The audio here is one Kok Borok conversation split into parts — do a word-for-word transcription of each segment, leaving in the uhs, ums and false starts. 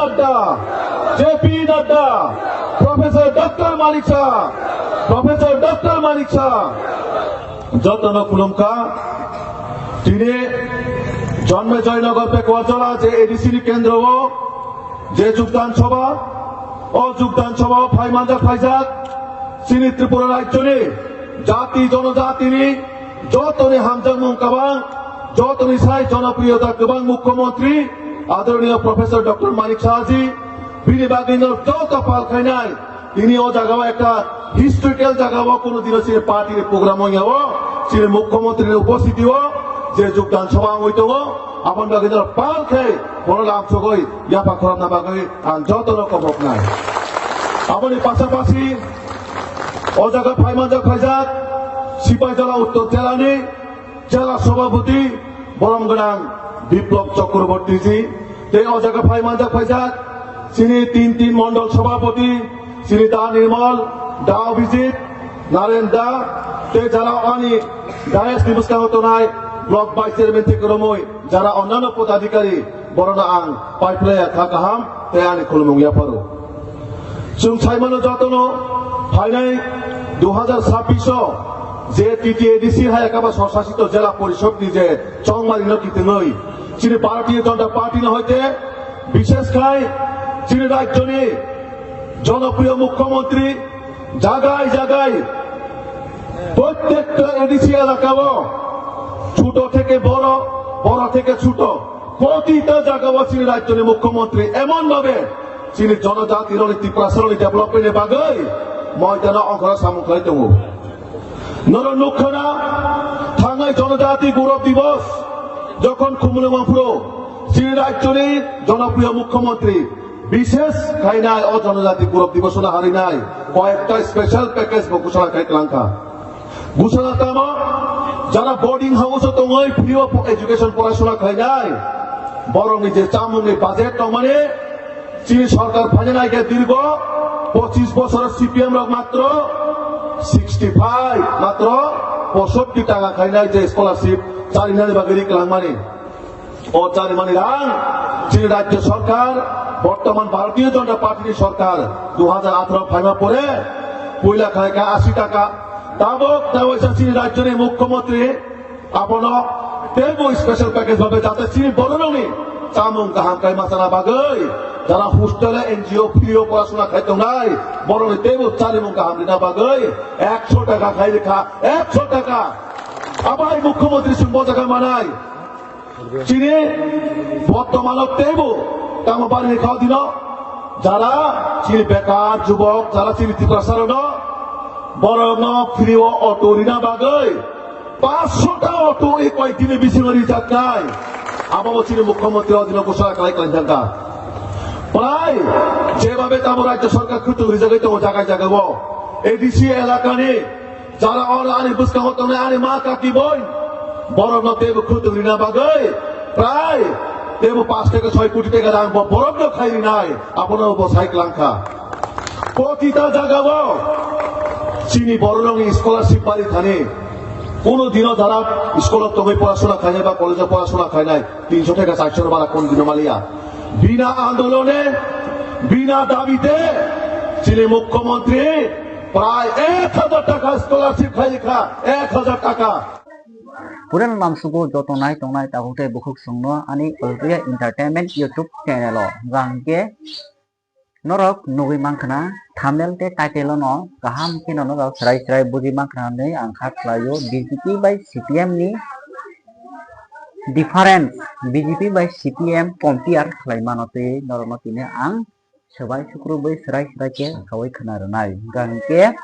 Nadda, J P Nadda, Professor Doctor Manik Saha, Professor Doctor Manik Saha, jotono khulumkha. Tini Jonmay Joynagar Pekuajola je A D C ni kendro o je jogdan sabha, o jogdan sabha o phai manjak phaijak chini Tripura rajyoni jati jonojatini jotoni hamjakmung kwbang, jotoni sai jonopriyota kwbang Mukhyamantri Adoroniyo Professor Doctor Manik Saha ji, bini bagwi no joto pal khainai. Tini o jaga o ekta historical jaga o, kono dino chini party ni program wngya o, chini Mukhyamantri ni upasthiti o je jogdan sabha wngwi tongo, aboni bagwi no pal khai bono lamsogwi yapha khorokna bagwi ang jotono koboknai. Aboni pasapasi o jaga phai manjak phaijak Sipaijala Uttor Jela ni Jela Sabhapati borom gwnang Biplab Chakraborty ji, tei o jaga phai manjak phaijak chini tin tin Mondol Sabhapati, chini Da Nirmal, Da Abhijit, Naren Da, tei jara ani dais ni bwskango tongnai Block Vice Chairman theke romwi jara onnano podadhikari, borokno ang pai phlaiya kha kaham tei ani khulumung yapharo. Chwng saimano jotono phainai dui hajar sabbish o je T T A D C hai ekaba Swsasito Jela Porishod ni je chongmari no kitengwi chini Bharatiya Janata Party no hoite bishesh khai chini rajyoni jonopriyo Mukhyamantri jagai jagai prottekta A D C elaka o chuto theke boro, boro theke chuto protita jaga o chini rajyoni Mukhyamantri emon bhabe chini jonojati rokni Tiprasa rokni development ni bagwi moidano ongkhorok samung khlai tongo. Norok nukha na, thangnai Jonojati Gaurav Divas jokhon khumulwng mangphuru chini rajyoni jonopriyo Mukhyamantri bishesh khainai o Jonojati Gaurav Divas no harinai koyekta special package bo ghosona khai twlangkha. Ghosona tamo, jara boarding house o tongwi free of education porasona khainai, borokni je chamungni budget tongmani, chini sorkar phaina naikhe dirgo pochis bosor C P M rok matro sixty five, matro posotti taka khainai je scholarship charinani bagwi ri kwlangmani. O charimani rang chini rajyo sorkar, bortoman Bharatiya Janata Party ni sorkar dui hajar atharo phaima pore puila khaikha ashi taka. Tabok tawaisa chini rajyoni Mukhyamantri abono teibo special package bhabe jate chini bororokni chamung kaham khai machana bagwi, jara hostel o N G O free o porasona khai tongnai, borokni teibo charimung kaham rina bagwi ekso taka khai rikha, ekso taka. Abai Mukhyamantri chwng bo jaga manai. Chini bortomano teibo tamo bari kha dino, jara chini bekar jubok, jara chini Tiprasa rokno, borokno free o auto rina bagwi paanch sho ta auto ei koyek dini bisingo rijak nai. Abo bo chini Mukhyamantri o dino ghosona khlai khlai jaka. Prai jebhabe tamo rajyo sorkar khwtwng rijagwi tongo jaga jaga o, A D C elakani jara oro ani bwskango tongnai ani ma kaki boin, borokno teibo khwtwng rina bagwi prai teibo paanch theke soi koti taka rang bo borokno khai rinai, abono bo sai kwlangkha. Protita jagao chini bororokni scholarship bari thani, kono dino jara school o tongwi porasona khainai ba college o porasona khainai tinsho theke charsho bara kono dino maliya. Bina andolone, bina dabite chini Mukhyamantri prai ek hajar taka scholarship khai kha, ek hajar taka. Purana lamsugo joto nai tongnai takhuk tei bukhuk chwngno ani Olpriya Entertainment YouTube channel o. Hwnkhe norok nugwi mankha na thumbnail tei title o no kaham kheno norok srai srai bujwi mankha na hinwi ang kha khlaio. B J P bai C P M ni difference, B J P bai C P M compare khlai mano twi norokno tini ang swbai sukrubwi srai srai khe saui khna rwnai. Hwnkha hinkhe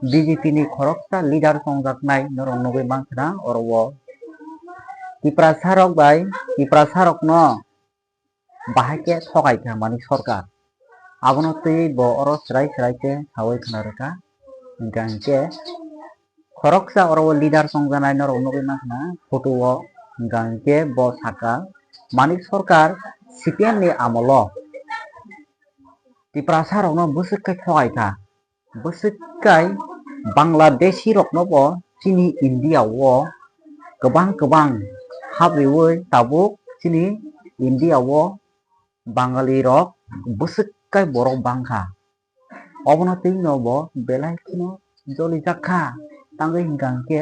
B J P ni khoroksa leader chongjaknai norok nugwi mankha na oro o Tiprasa rok bai Tiprasa rokno bahai khe thokai kha mani sorkar. Abono twi bo oro srai srai khe saui khna rwkha. Hwnkha hinkhe khoroksa oro o leader chongjanai norok nugwi mankha na photo o. Hwnkha hinkhe bo sakha, Manik Sarkar C P M ni amolo Tiprasa rokno bwswk khe thokai kha. Bwswk kai Bangladeshi rokno bo chini India o kwbang kwbang habriwi tabuk chini India o Bangali rok bwswk kai borok bangkha. Obono twi no bo belai kheno jolijak kha. Tangwi hwnkha hwnkhe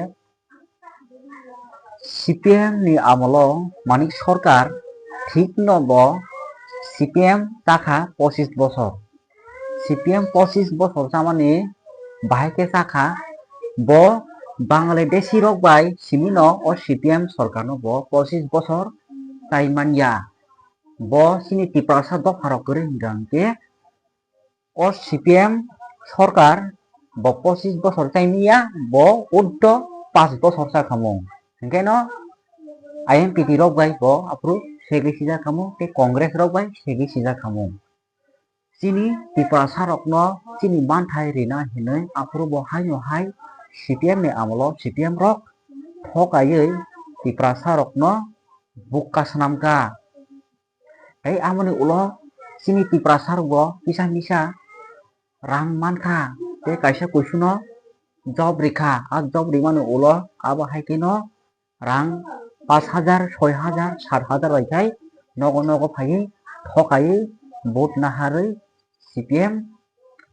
C P M ni amolo Manik Sarkar thik no bo C P M chakha pochis bosor. C P M pochis bosor chamani bahai khe chakha bo Bangladeshi rok bai simi no o C P M sarkar no bo pochis bosor chai manya. Bo chini Tiprasa dopha rok kwrwi hwnkha hwnkhe o C P M sarkar bo pochis bosor chai manya, bo uddo panch bosor chakhamung. Hwnkhe no I N P T rok bai bo aphuru segwi sijak khamung tei Congress rok bai segwi sijak khamung. Chini Tiprasa rokno chini manthai rina hinwi aphuru bo haino hai C P M ni amolo C P M rok thokaiwi Tiprasa rokno bukka swnamkha. Tei amoni ulo chini Tiprasa rokbo kisa misa rang mankha tei kaisa kuisuno job rikha. A job rimani ulo abo hai kheno rang pash hajar, soi hajar, sat hajar bai khai nogo nogo phaiwi thokaiwi vote naharwi C P M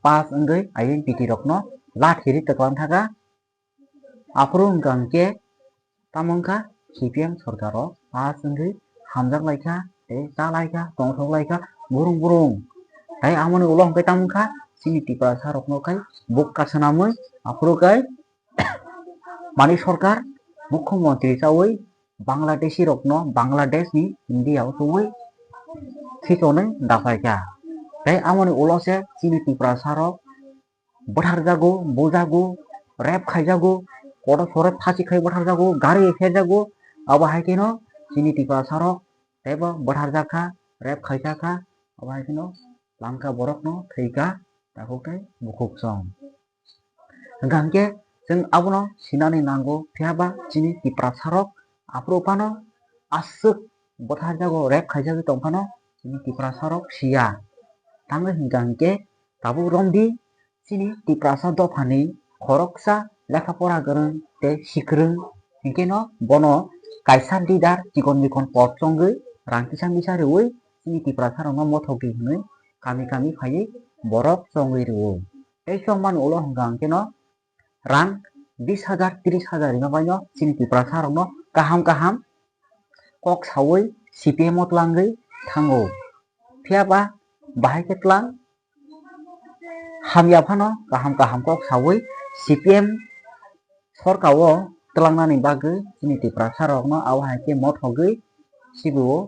pass wngwi I N P T rokno lathiri twklang thaka. Aphuru wngkha hwnkhe tamo wngkha C P M sorkaro pass wngwi hamjak laikha tei cha laikha, tongthok laikha burung burung. Tei amoni ulo hwnkhe tamo wngkha chini Tiprasa rokno khai bukka swnamwi aphuru khai Manik Sarkar, Mukhyamantri chawi Bangladeshi rokno Bangladesh ni India o tubui khichonwi dasaikha. Tei amoni ulo se chini Tiprasa rok bwtharjago, bujago, rape khaijago, kotor sore phasi khai bwtharjago, gari pherjago, abo hai kheno chini Tiprasa rok teibo bwtharjak kha, rape khaijak kha, abo hai kheno langka borokno thwikha, takhuk tei bukhuk song. Hwnkha hwnkhe chwng abono sinani nango, phiya ba chini Tiprasa rok aphuru phano aswk bwtharjago, rape khaijagwi tong phano chini Tiprasa rok siya. Tangwi hwnkha hwnkhe tabuk romdi chini Tiprasa dophani khoroksa lekha pora kwrwng tei sikwrwng, hwnkhe no bono kaisa leader chikon mikon por chongwi rang kisa misa rwui chini Tiprasa rokno mothokdi hwnwi kami kami phaiwi borok chongwi rwo. Tei chongmani ulo hwnkha hwnkhe no rang bis hajar, tris hajar rima baino chini Tiprasa rokno kaham kaham kok saui C P M o twlangwi thango. Phiya ba bahai khe twlang hamya phano kaham kaham kok saui C P M sorkar o twlangnani bagwi chini Tiprasa rokno abo hai khe mothogwi sibu o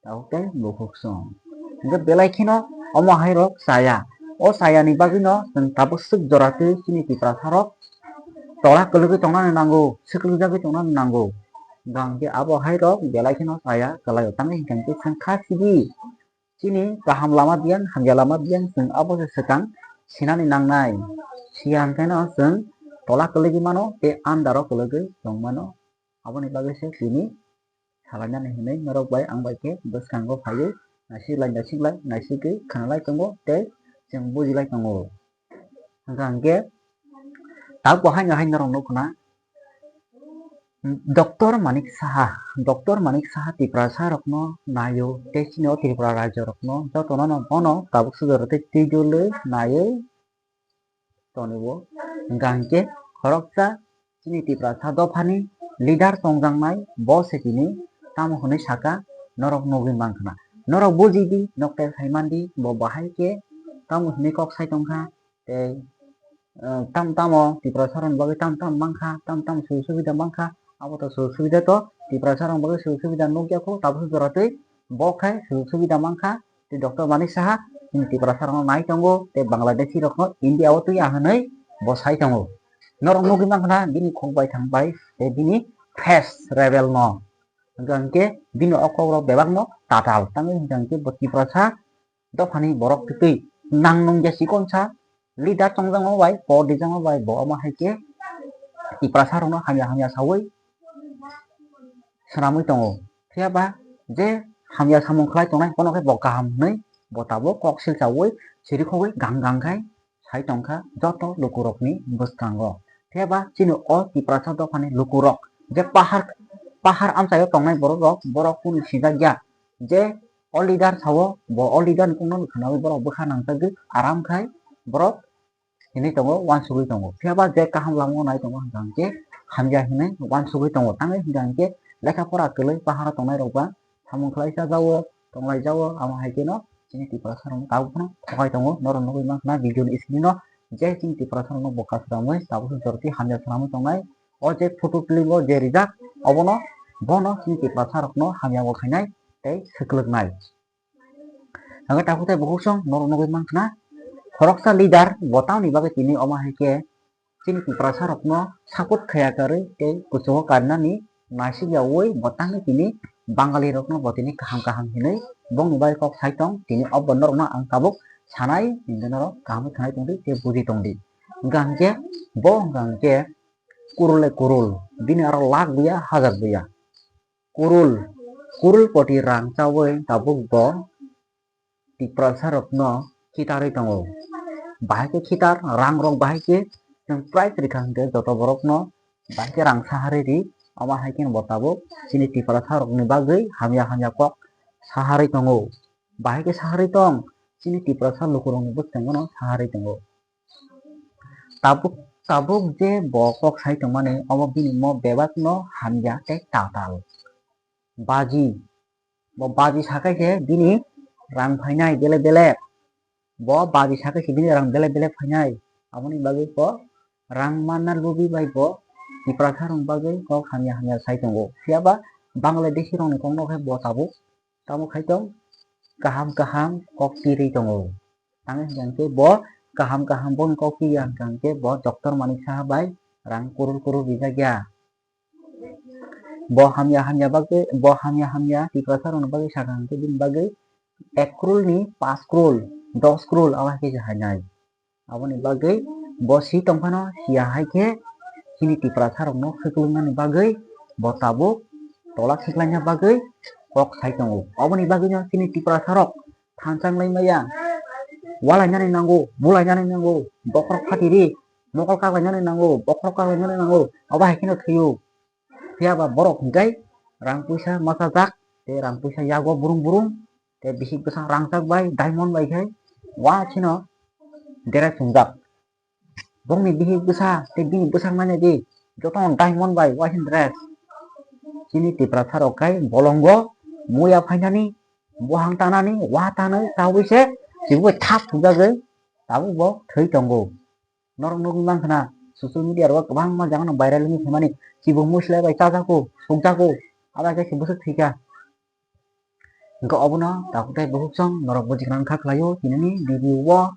tabuk tei bukhuk song. Hwnkhe belai kheno omo hai rok chaya. O chaya ni bagwi no chwng tabuk swk jora twi chini Tiprasa rok tola kwlwgwi tongnani nango, swklugjagwi tongnani nango. Hwnkhe abo hai rok belai kheno chaya kwlaio. Tamni hwnkhe chwng kha sibi chini kaham lama biyang, hamya lama biyang chwng abo se swkang sinani nangnai. Siya hwnkhe no chwng tola kwlwgwi mano tei andaro kwlwgwi tongmano. Aboni bagwi se tini salainani hinwi norok bai ang bai khe bwskango phaiwi naisiklai, naisiklai, naisigwi khwnalai tongo tei chwng bujilai tongo. Hwnkha hwnkhe tabuk bo haino hai norok nukho na, Doctor Manik Saha, Doctor Manik Saha Tiprasa rokno naio tei chini o Tripura rajyo rokno jotono no bono tabuk sujaro tei twijlwi naiwi tonwi o. Hwnkha hwnkhe khoroksa chini Tiprasa dophani leader tongjaknai bo se tini tamo hwnwi saka norok nugwi mankha na. Norok bujidi, nok tel khai mandi bo bahai khe tamo hwnwi kok sai tongkha tei, eh, tam tamo Tiprasa rokni bagwi tam tam mankha, tam tam sujog subida mankha, abo to sujog subida to Tiprasa rokni bagwi sujog subida nukya kho tabuk jora twi bo khai sujog subida mankha. Tei Doctor Manik Saha chini Tiprasa rokno nai tongo tei Bangladeshi rokno India o twi ya hwnwi bo sai tongo. Norok nugwi mankha na bini khok bai thang bai tei bini face reveal no. Hwnkha hwnkhe bini o kok rok bebak no tatal tangwi hwnkha hwnkhe bo Tiprasa dophani borok twi nang nungya chikonsa leader tongjakma bai, por dijakma bai bo omo hai khe Tiprasa rokno hamya hamya saui swnamwi tongo. Phiya ba je hamya samung khlai tongnai bono khe bo kaham hwnwi bo tabuk kok silchaui siri khogwi gang gang khai sai tongkha joto lukurokni bwskango. Phiya ba chini o Tiprasa dophani lukurok je pahar, pahar amchaio tongnai borok rok, borok kunu sijakya je O leader sao, bo o leader ni kokno khnaui borok bwkha nangchagwi aram khai borok hinwi tongo, uansugwi tongo. Phiya ba je kaham lama o nai tongo hwnkha hwnkhe hamya hinwi uansugwi tongo. Tamo hwnkha hwnkhe lekha pora kwlwi paharo tongnai rok ba samung khlai chajao, tonglai jao, amo hai kheno chini Tiprasa rok tabuk phano thokai tongo. Norok nugwi mankha na video ni screen o je chini Tiprasa rok no bo kasramwi tabuk jorti hamya swnamwi tongnai. O je photo clip o je rijak obono bono chini Tiprasa rok no hamya bo khainai tei swklwknai. Hwnkhe tabuk tei bukhuk song norok nugwi mankha na khoroksa leader bo tamoni bagwi tini omo hai khe chini Tiprasa rokno support khaya kwrwi tei kuchugo karnani naisik yaui bo tangwi tini Bangali rokno bo tini kaham kaham hinwi bongni bai kok sai tong. Tini o bo norokno ang tabuk sanai, hinwi norok kaham khe khnai tongdi tei buji tongdi. Hwnkha hwnkhe bo hwnkha hwnkhe kurule kurul, bini aro lakh buya, hajar buya. Kurul, kurul koti rang chaui tabuk bo Tiprasa rokno khitarwi tongo. Bahai khe khitar, rang rok bahai khe chwng prize rikha hwnkhe joto borokno bahai khe rang saharwi ri, omo hai khe bo tabuk chini Tiprasa rokni bagwi hamya hamya kok saharwi tongo. Bahai khe saharwi tong, chini Tiprasa lukurokni bwskango no saharwi tongo. Tabuk, tabuk je bo kok sai tongmani, omo bini mo bebak no hamya tei tatal. Baji, bo baji sakai khe bini rang phainai belek belek. Bo baji sakai khe bini rang belek belek phainai. Aboni bagwi bo rang manna lubi bai bo Tiprasa rokni bagwi kok hamya hamya sai tongo. Phiya ba Bangladeshi rokni kokno khe bo tabuk tamo khai tong, kaham kaham kok kirwi tongo. Tamo hwnkha hwnkhe bo kaham kaham boni kok kiya hwnkha hwnkhe bo doctor Manik Saha bai rang kurul kurul rijak ya. Bo hamya hamya bagwi, bo hamya hamya Tiprasa rokni bagwi sakha hwnkhe bini bagwi ek crore ni panch crore, dos crore abo hai khe se hainai. Aboni bagwi bo si tongphano siya hai khe chini Tiprasa rokno khwklwngmani bagwi bo tabuk tola khiklaina bagwi kok sai tongo. Aboni bagwino chini Tiprasa rok thanchang lai maya, walainani nango, bulainani nango, bokhorok phatiri, mokol kaklainani nango, bokhorok kaklainani nango, abo hai kheno thwio. Phiya ba borok hwnkhe rang puisa machajak, tei rang puisa yago burung burung, tei bihik bwsa rangchak bai diamond bai khe wa kheno dress swngjak. Bongni bihik bwsa tei bini bwsaknani di jotono diamond bai uaising dress. Chini Tiprasa rok khai bolongo muya phainani, buhang tanani, wa tanwi chaui se chibui thap thukjagwi tabuk bo thwi tongo. Norok nugwi mankha na social media ro kwbangma jagano viral wngwi phaimani, chibuk muisle bai chajago, sukjago, abo hai khe se bwswk thwikha. Hwnkhe obono takhuk tei bukhuk song norok bujikrang kha khlaio tinini video o.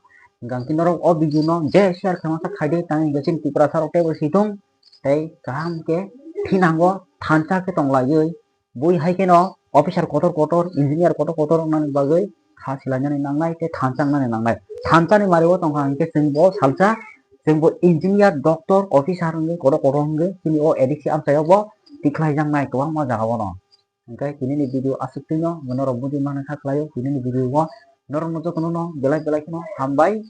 Hwnkhe norok o video no je share khaima kha khaidi, tamo hwnkhe chini Tiprasa rok teibo sitong tei kaham khe thinango thansa khe tonglaiwi. Bui hai kheno officer kotor kotor, engineer kotor kotor wngnani bagwi kha silainani nangnai tei thansa wngnani nangnai. Thansa ni mari o tongkha hwnkhe chwng bo salsa, chwng bo engineer, doctor, officer wngwi kotor kotor wngwi chini o A D C amchaio bo tikhlaijaknai kwbangma jagao no. Hwnkhe tinini video aswk twino norok bujui manwi kha khlaio, tinini video o norokno jotono no belai belai kheno hambai.